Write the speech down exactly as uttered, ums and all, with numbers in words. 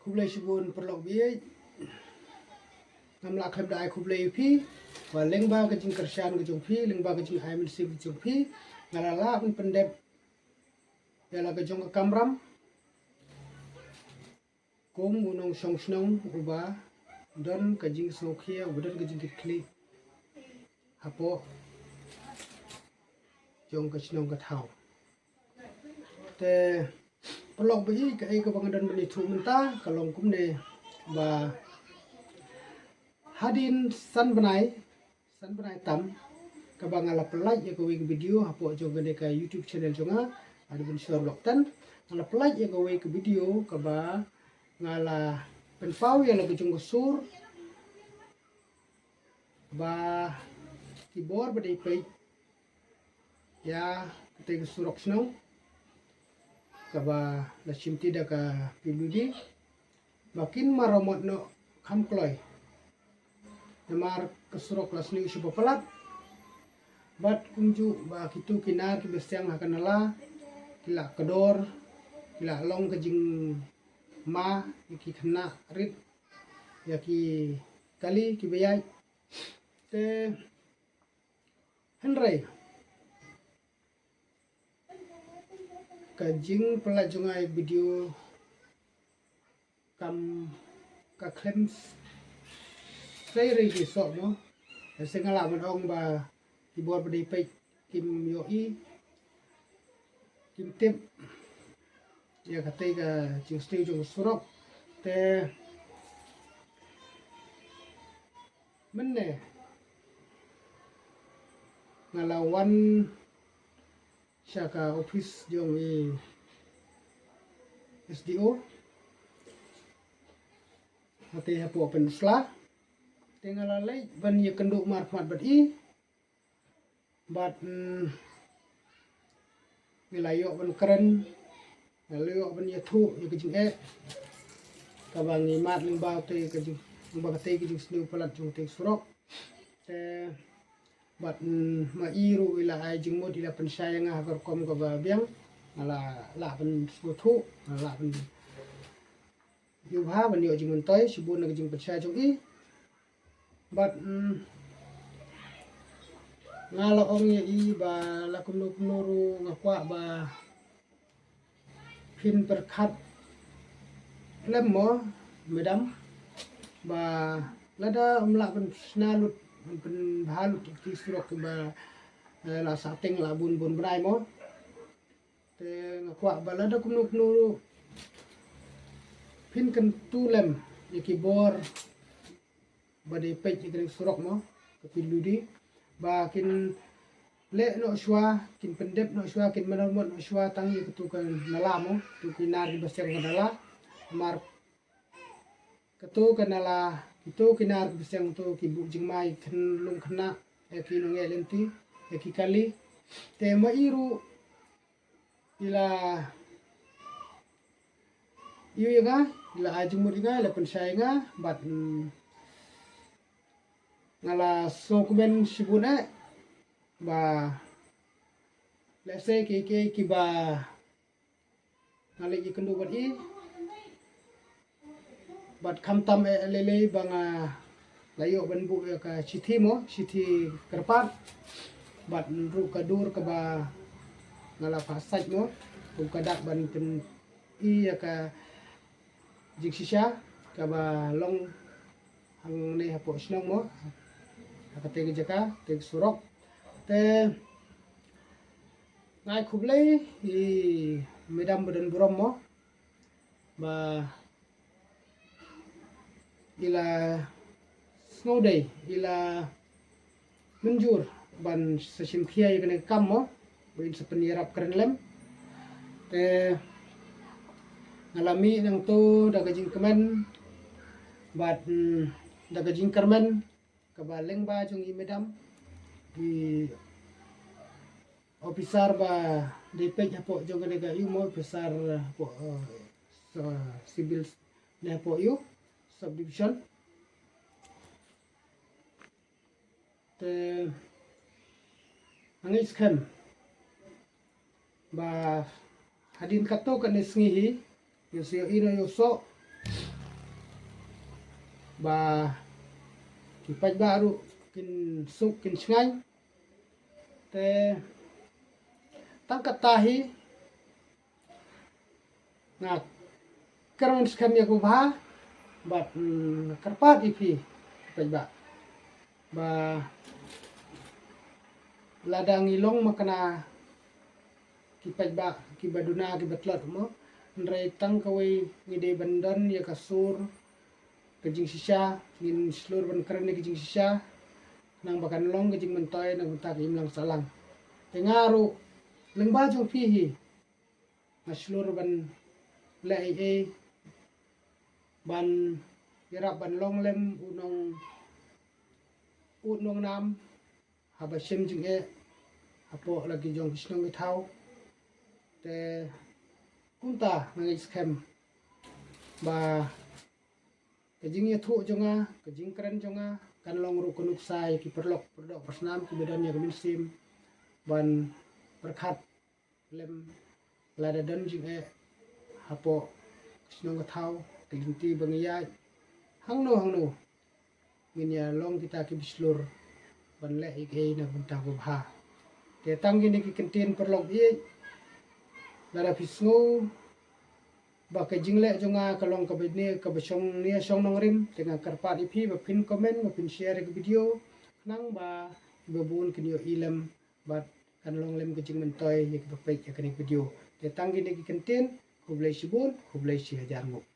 Khublei shibun paralok baieit. Ngam lah khlem da ai khublei ïa phi. Ba lyngba ka jingkyrshan ka jong phi, lyngba ka jingai mynsiem ka jong phi, nga la lah ban pyndep ïa la ka jong ka kamram kum u nongshong shnong uba don ka jingsngewkhia, uba don ka jingkitkhlieh hapoh jong ka shnong ka thaw. Te paralok baieit, kaei kaba nga don ban ïathuh mynta ka long kumne, ba hadien san bnai, san bnai tam kaba nga la pyllait ïa kawei ka video hapoh jong kane ka YouTube channel jong nga, Adventure Vlog ten. Nga la pyllait ïa kawei ka video kaba nga la pynpaw ïa la ka jong ka sur ba ki bor ba dei peit ïa katei ka surok shnong kaba la shimti da ka P W D ba kin maramot noh kham kloi. Namar ka surok la sniew sha ba palat. Bad kumjuh ba kito ki nar kiba siang ha ka nala ki la kdor, ki la long ka jingma ïa ki khynnah rit, ïa ki kali kiba ïaid. Te hynrei ka jingpyllait jong nga ïa video kam, ka khlem sei re ki soh mo. Te nga lah ban ong ba ki bor ba dei peit kim ïohi, kim tip ïa katei ka jingsniew jong ka surok. Te mynne nga la wan sha ka office jong i S D O hangtei hapoh Pynursla. Te nga la leit ban ïakynduh markhmat bad i bad, mm, ngi la ïoh ban kren, ngi la ïoh ban ïathuh ïa ka jingeh kaba ngi mad lyngba katei ka jing, lyngba katei ka jingsniew palat jong katei ka surok. Te bad, mm, ma i ruh i la ai jingmut, i la pynshai ïa nga ha ka rukom kaba biang. Nga la lah ban sngewthuh, nga la lah ban ïoh bha ban ïoh jingmyntoi shibun na ka jingpynshai jong i. Bad, mm, nga la ong ïa i ba la kumno kumno ruh nga kwah ba phin pyrkhat lem mo, madam, ba lada ym lah ban shna lut, ban pynbha lut ïa ki surok kiba, eh, la sah teng la bun bun bnai mo. Te nga kwah ba lada kumno kumno ruh phin kyntu lem ïa ki bor ba dei peit ïa kane ka surok mo, ka P W D, ba kin leh noh shuwa, kin pyndep noh shuwa, kin maramot noh shuwa tang ïa katu ka nala mo, katu ki nar kiba siang ka nala. Namar katu ka nala, katu ki nar kiba siang katu ki buh jingma ïa ki khyn-, lum khynnah, ïa ki nongïaid lynti, ïa ki kali. Te ma i ruh i la ïoh ïa nga, i la ai jingmut ïa nga, i la pynshai ïa nga bad, mm, nga la sngewkmen shibun eh ba lehse kiei kiei kiba nga leit ïakynduh bad i. Bad khamtam eh lei lei ba nga la ïoh ban buh ïa ka shithi mo, shithi kyrpad. Bad ruh ka dur kaba nga la phah sait mo, kum ka dak ban pyni ïa ka jingshisha kaba long hangne hapoh shnong mo, ha katei ka jaka, katei ka surok. Te nga ai khublei ïa i madam ba don burom mo, ba i la sngewdei, i la mynjur ban sa shim khia ïa kane ka kam mo, ba in sa pynïarap kren lem. Te nga la mih nangto da ka jingkmen bad, mm, da ka jingkyrmen kaba lyngba jong i madam, i officer ba dei peit hapoh jong kane ka ïew mo, officer hapoh, eh, sa-, civil ne hapoh ïew subdivision. Te nga ngeit skhem ba hadien katto katne sngi hi, ïoh shu ïoh i noh ïoh soh, ba ki paidbah ruh kin suk kin shngaiñ. Te tang katta hi nga kyrmen skhem ïa ka bha bad, mm, kyrpad ïa phi ki paidbah ba lada ngi long makna ki paidbah kiba duna kiba tlot mo, hynrei tang kawei ngi dei ban don ïa ka sur ka jingshisha, ngin shlur ban kren ïa ka jingshisha khnang ba kan long ka jingmyntoi na ka bynta ka imlang sahlang. Te nga ruh lyngba jong phi hi nga shlur ban leh ei ei ban ïarap ban long lem u nong u nongnam haba shem jingeh hapoh la ki jong ki shnong ki thaw. Te kumta nga ngeit skhem ba ka jingïathuh jong nga, ka jingkren jong nga kan long ruh ka nuksa ïa ki paralok pardoh parsnam kiba don ïa ka mynsiem ban pyrkhat lem lada don jingeh hapoh ka shnong ka thaw, ka lynti ba ngi ïaid hangno hangno ngin ïa long kita kiba shlur ban leh ei ei na ka bynta ka bha. Te tang kine ki kyntien paralok ïeit, lada phi sngew ba ka jingleh jong nga ka long kaba ne kaba shong ne shong nongrim, te nga kyrpad ïa phi ba phin comment, ba phin share ïa ka video khnang ba kiba bun kin ïohi lem bad kan long lem ka jingmyntoi ïa kiba peit ïa kane ka video. Te tang kine ki kyntien, khublei shibun, khublei shi hajar nguh.